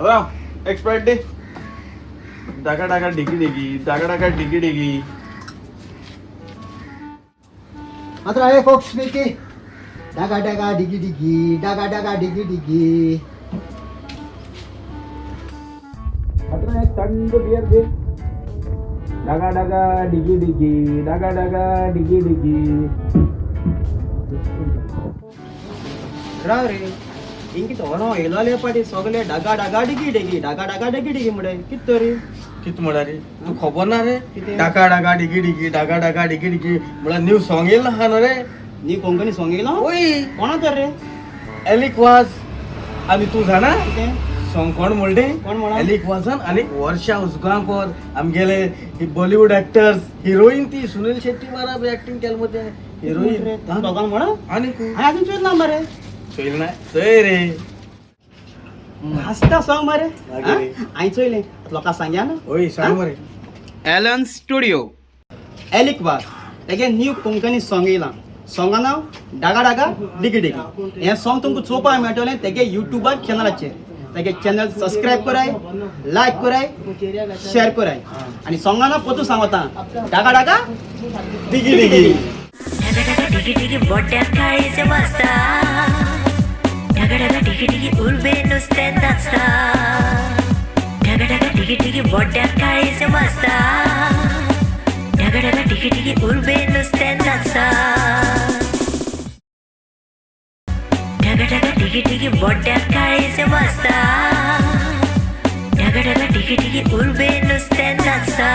एक स्प्राइट दे. डागा डागा डिगी डिगी, डागा डागा डिगी डिगी. मात्र आहे फोक्स मिकी. डागा डागा डिगी डिगी, डागा डागा डिगी डिगी. मात्र एक थंड बियर दे. डागा डागा डिगी डिगी, डागा डागा डिगी डिगी. राव रे, इंकी तो होनो येयलो पाटी सगळे डागा डागा डिगी डिगी, डागा डागा डिगी डिगी मुळे कित तरी. कित म्हळ्यार रे, तू खबर ना रे? कितें? डागा डागा डिगी डिगी, डागा डागा डिगी डिगी म्हळ्यार न्यू सॉंग येयला आहा न्हू रे. नी कोंकणी सॉंग येयलो? ओय. कोणा तर रे? एलिक वाज. आनी तूं जाणा कितें? सॉंग कोण म्हणले? कोण म्हणा? एलिक वाजन आनी वर्षा उसगांवकर, आमगेले बॉलिवूड एक्टर्स, हिरोईन ती सुनील शेट्टी बारा एक्टिंग केल मरे हिरोईन. दोगांक म्हणा. आनी हांवें अजून चोयल ना मरे. चोयल ना चोय रे. हासता सॉंग मरे. मागीर रे. हांवें चोयलें, लोकां सांग्या न्हू. ओय, सांग मरे. एलन स्टुडियो, एलिक वाज तेगे न्यू कोंकणी सॉंग येयलां. सॉंगा नांव डागा डागा डिगी डिगी. हें सॉंग तुमकां चोवपाक मेळटलें तेगे युट्यूबार चॅनलाचेर. तेगे चॅनल सबस्क्रायब कराय, लायक कराय, शेअर कराय. आनी सॉंगा नांव परतून सांगता, डागा डागा डिगी डिगी. ढगा ढगा ढिगी ढिगी बोड्याक काळीज वाजता. ढगा ढगा ढिगी ढिगी उर्बे नुस्तें नाचता. ढगा ढगा ढिगी ढिगी बोड्याक काळीज वाजता. ढगा ढगा ढिगी ढिगी उर्बे नुस्तें नाचता. ढगा ढगा ढिगी ढिगी बोड्याक काळीज वाजता. ढगा ढगा ढिगी ढिगी उर्बे नुस्तें नाचता.